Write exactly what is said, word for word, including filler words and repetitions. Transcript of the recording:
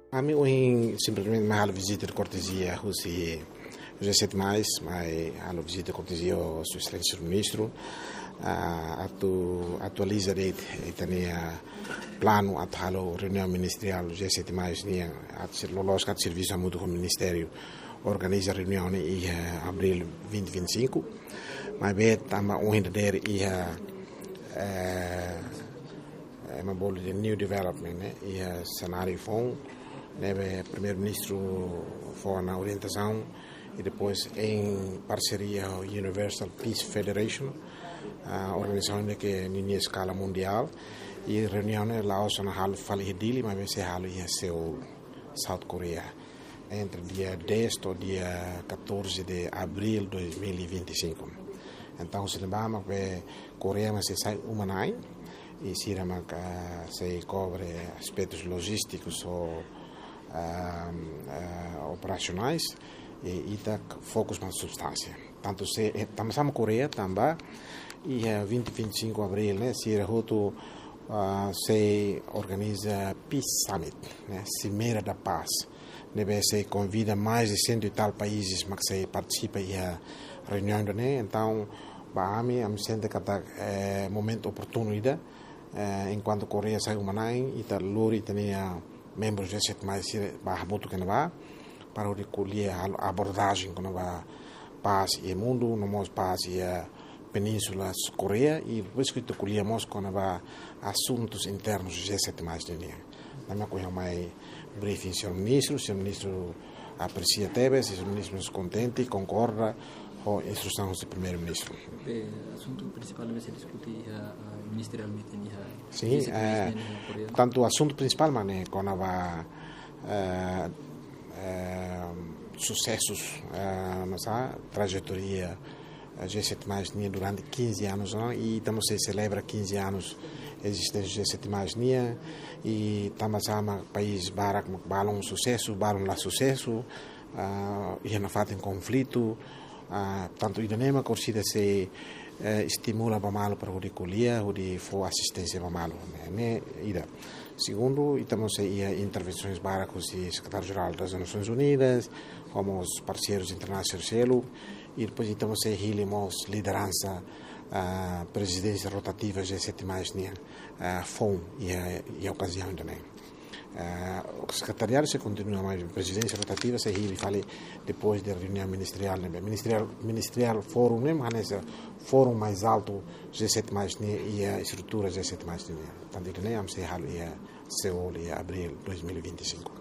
Ami ohin simplesmente mai halo vizita de kortezia husi G sete mais, mai halo vizita de kortezia ho Sua Exelénsia Ministru, ah, atu atualiza de'it ita-nia planu atu halo reuniaun ministeriál G sete mais nian, atu ser loloos katak servisu hamutuk ho ministériu organiza reuniaun ne'e iha abríl vinte vinte e cinco. Maibé tanba ohin dadeer iha, eh, ema bolu dehan new development, ne'e, iha senáriu foun, ne'ebé Primeiru-Ministru fó ona orientasaun, i depois em parceria ho Universal Peace Federation, ah, organizasaun ne'ebé ke ninia eskala mundiál, i reuniaun ne'e la'ós ona halo fali iha Dili, maibé sei halo iha Seul, South Korea, entre dia dez to'o dia catorze de abril dois mil e vinte e cinco. Entaun, sei lembra mak be Koreia mak sei sai uma-na'in, i sira mak, ah, sei kobre aspetus lojístikus ou, ah, ah, operasionais, i ita fokus ba substánsia. Tantu sei, eh, tanba sá mak Koreia, tanba iha vinte vinte e cinco abril, ne'e, sira hotu, ah, sei organiza Peace Summit, ne'e, Cimeira da Paz. Ne'ebé sei konvida mais de cento e tal países mak sei partisipa iha reuniaun ida-ne'e. Entaun, ba ami, ami sente katak, eh, momentu oportunu ida, eh, enkuantu Koreia sai uma-na'in, ita lori ita-nia membrus G sete mais sira ba hamutuk iha ne'ebá, para hodi ko'alia halo abordajen kona-ba pás iha mundu, no mós pás iha Península Koreia, i depois ke ita ko'alia mós kona-ba asuntus internus G sete mais nian. Tanba ohin mai briefing Señór Ministru, Señór Ministru apresia tebes, Señór Ministru mós kontente, konkorda ho instrusaun husi Primeiru-Ministru. Be, asuntu prinsipál ne'ebé sei diskute iha, ah, ministeriál meeting iha Sin, G sete mais eh, nian iha Koreia. Tantu asuntu prinsipál mak ne'e kona-ba, eh, eh, susesus, eh, no sá, trajetória, eh, G sete mais nian durante quinze anos, no? I ita mós sei selebra quinze anos ezisténsia G sete mais nian, i tanba sá mak país barak mak balun susesu, balun la susesu, ah, iha nafatin konflitu, ah, tantu ida-ne'e mak orsida sei, eh, estimula ba malu para hodi ko'alia, hodi fó asisténsia ba malu. Ne'e, ne'e ida. Segundu, ita mós sei iha intervensoens barak husi Sekretáriu-Jerál das Nações Unidas, ho mós parseirus internasionál seluk, i depois ita mós sei hili mós lideransa, ah, prezidénsia rotativa G sete mais nian, ah, foun iha, iha okaziaun ida-ne'e. Ah, o sekretariadu sei kontinua, mas prezidénsia rotativa sei hili fali depois de reuniaun ministeriál, ne'e, ministeriál, ministeriál fórum, ne'e, mas hanesan fórum mais altu G sete mais nian iha estrutura G sete mais nian. Tantu ida-ne'e ami sei halo iha Seul iha abril dois mil e vinte e cinco.